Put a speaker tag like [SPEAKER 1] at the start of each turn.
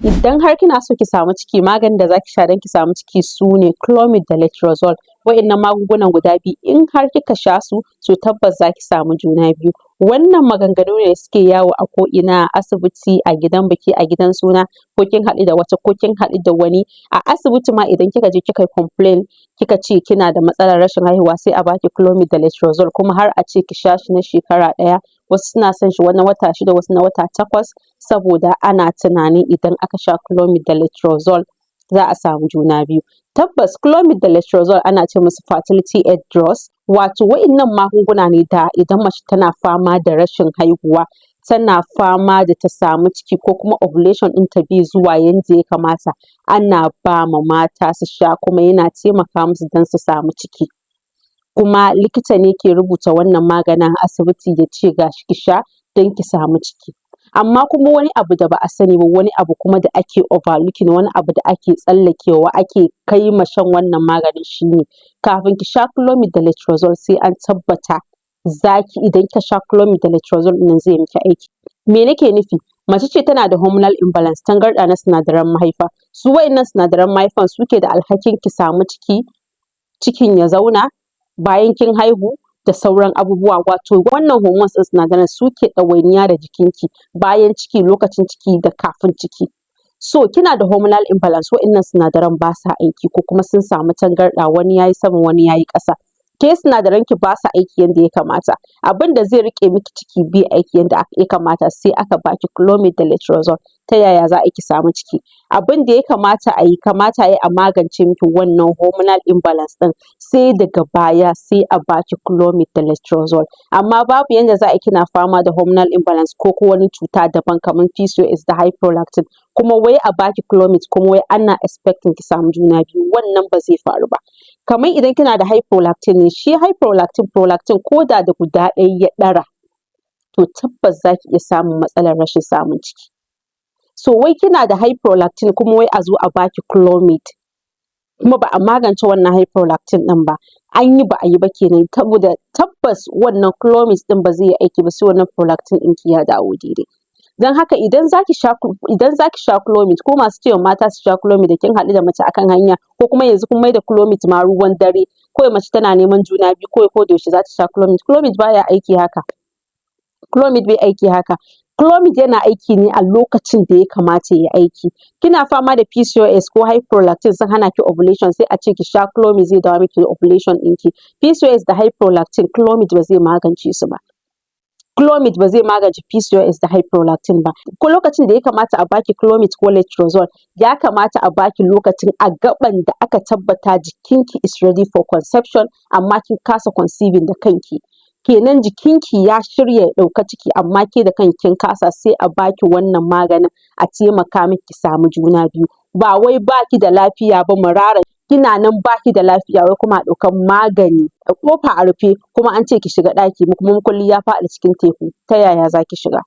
[SPEAKER 1] Idan har kina so ki samu ciki, maganin da zaki sha don ki samu ciki su ne Clomid da Letrozole. Wa'innan magungunan guda biyu, in har kika sha su, to tabbas zaki samu juna biyu. Wannan maganganu ne da suke yawo a ko'ina, a asibiti, a gidan biki, a gidan suna, ko kin haɗu da wata, ko kin haɗu da wani. A asibiti ma idan kika je kika yi complain, kika ce kina da matsalar rashin haihuwa, sai a baki Clomid da Letrozole, kuma har a ce ki sha shi na shekara ɗaya. Wasu suna son shi na wata 6, wasu na wata 8, saboda ana tunanin idan aka sha Clomid da Letrozole za a samu juna biyu. Tabbas Clomid da Letrozole ana ce musu fertility aid drugs, wato wa'innan magunguna ne da idan mace tana fama da rashin haihuwa, tana fama da ta samu ciki, ko kuma ovulation ɗinta bai zuwa yanda ya kamata, ana ba ma mata su sha, kuma yana taimaka musu don su samu ciki. Kuma likita ne ke rubuta wannan maganin a asibiti, ya ce ga shi ki sha don ki samu ciki. Amma kuma wani abu da ba a sani ba, wani abu kuma da ake overlooking, wani abu da ake tsallakewa ake kai ma shan wannan maganin, shi ne kafin ki sha Clomid da Letrozole, sai an tabbata zaki idan kika sha Clomid da Letrozole ɗin nan zai miki aiki. Me nake nufi? Mace ce tana da hormonal imbalance, tangarɗa na sinadaran mahaifa. Su wa'innan sinadaran mahaifan suke da alhakin ki samu ciki, cikin ya zauna bayan kin haihu, da sauran abubuwa. Wato wannan hormones ɗin, sinadaran suke ɗawainiya da jikinki bayan ciki, lokacin ciki da kafin ciki. So kina da hormonal imbalance, wa'innan sinadaran ba sa aiki, ko kuma sun samu tangarɗa, wani yayi sama, wani yayi ƙasa. Ke sinadaran ki ba sa aiki yanda ya kamata. Abin da zai riƙe miki ciki bai aiki yanda ya kamata, sai aka baki Clomid da Letrozole. Ta yaya za a yi ki samu ciki? Abin da ya kamata a yi, kamata ya yi a magance miki wannan hormonal imbalance ɗin, sai daga baya sai a baki Clomid da Letrozole. Amma babu yanda za a yi kina fama da hormonal imbalance ko wani cuta daban kamar PCOS da high prolactin, kuma wai a baki Clomid, kuma wai ana expecting ki samu juna biyu, wannan ba zai faru ba. Kamar idan kina da high prolactin ne, shi high prolactin, prolactin ko da da guda ɗaya ya ɗara, to tabbas za ki iya samun matsalar rashin samun ciki. So wai kina da high prolactin, kuma wai a zo a baki Clomid, kuma ba a magance wannan high prolactin ɗin ba, an yi ba a yi ba kenan, saboda tabbas wannan Clomid ɗin ba zai yi aiki ba sai wannan prolactin ɗinki ya dawo daidai. Don haka idan zaki sha Clomid, ko masu cewa mata su sha Clomid da kin haɗu da mace akan hanya, ko kuma yanzu kun maida Clomid ma ruwan dare, kawai mace tana neman juna biyu, kawai ko da yaushe za ta sha Clomid. Clomid baya aiki haka. Clomid bai aiki haka. Clomid yana aiki ne a lokacin da ya kamata ya yi aiki. Kina fama da PCOS ko high prolactin sun hana ki ovulation, sai a ce ki sha Clomid, zai dawo miki da ovulation ɗinki. PCOS da high prolactin, Clomid ba zai magance su ba. Clomid ba zai magance PCOS da high prolactin ba. Ko lokacin da ya kamata a baki Clomid ko Letrozole, ya kamata a baki lokacin a gaɓan da aka tabbata jikinki is ready for conception, amma kin kasa conceiving da kanki. Kenan jikinki ya shirya ya ɗauka ciki, amma ke da kanki kin kasa, sai a baki wannan maganin a taimaka miki ki samu juna biyu. Ba wai baki da lafiya ba, muraran kina nan baki da lafiya, wai kuma a ɗaukan magani, ƙofa a rufe, kuma an ce ki shiga ɗaki, kuma makulli ya faɗi cikin teku, ta yaya za ki shiga?